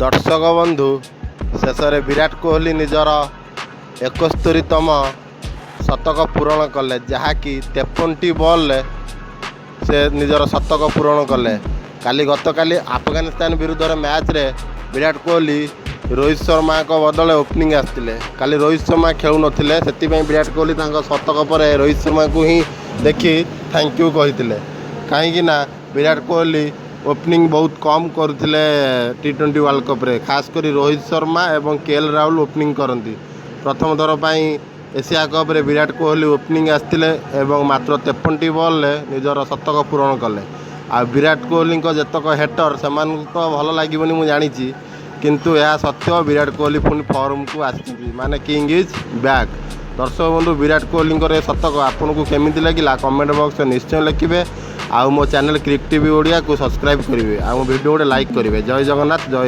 ଦର୍ଶକ ବନ୍ଧୁ, ଶେଷରେ ବିରାଟ କୋହଲି ନିଜର 71ତମ ଶତକ ପୂରଣ କଲେ, ଯାହାକି 53ଟି ବଲ୍ରେ ସେ ନିଜର ଶତକ ପୂରଣ କଲେ। କାଲି, ଗତକାଲି ଆଫଗାନିସ୍ତାନ ବିରୁଦ୍ଧରେ ମ୍ୟାଚ୍ରେ ବିରାଟ କୋହଲି ରୋହିତ ଶର୍ମାଙ୍କ ବଦଳରେ ଓପନିଂ ଆସିଥିଲେ। କାଲି ରୋହିତ ଶର୍ମା ଖେଳୁନଥିଲେ, ସେଥିପାଇଁ ବିରାଟ କୋହଲି ତାଙ୍କ ଶତକ ପରେ ରୋହିତ ଶର୍ମାଙ୍କୁ ହିଁ ଦେଖି thank you କହିଥିଲେ। କାହିଁକି ନା ବିରାଟ କୋହଲି ଓପନିଂ ବହୁତ କମ୍ କରୁଥିଲେ ଟି20 ୱାର୍ଲଡ଼ କପ୍ରେ। ଖାସ୍ କରି ରୋହିତ ଶର୍ମା ଏବଂ କେ ଏଲ୍ ରାହୁଲ ଓପନିଂ କରନ୍ତି। ପ୍ରଥମ ଥର ପାଇଁ ଏସିଆ କପ୍ରେ ବିରାଟ କୋହଲି ଓପନିଂ ଆସିଥିଲେ ଏବଂ ମାତ୍ର 53ଟି ବଲ୍ରେ ନିଜର ଶତକ ପୂରଣ କଲେ। ଆଉ ବିରାଟ କୋହଲିଙ୍କ ଯେତକ ହେଟର୍, ସେମାନଙ୍କୁ ତ ଭଲ ଲାଗିବନି, ମୁଁ ଜାଣିଛି, କିନ୍ତୁ ଏହା ସତ୍ୟ। ବିରାଟ କୋହଲି ପୁଣି ଫର୍ମକୁ ଆସିଛନ୍ତି, ମାନେ କିଙ୍ଗ is back. ଦର୍ଶକ ବନ୍ଧୁ, ବିରାଟ କୋହଲିଙ୍କର ଏ ଶତକ ଆପଣଙ୍କୁ କେମିତି ଲାଗିଲା, କମେଣ୍ଟ ବକ୍ସରେ ନିଶ୍ଚୟ ଲେଖିବେ। ଆଉ ମୋ ଚ୍ୟାନେଲ୍ କ୍ରିକ୍ ଟିଭି ଓଡ଼ିଆକୁ ସବସ୍କ୍ରାଇବ୍ କରିବେ ଆଉ ମୋ ଭିଡ଼ିଓ ଗୋଟେ ଲାଇକ୍ କରିବେ। ଜୟ ଜଗନ୍ନାଥ, ଜୟ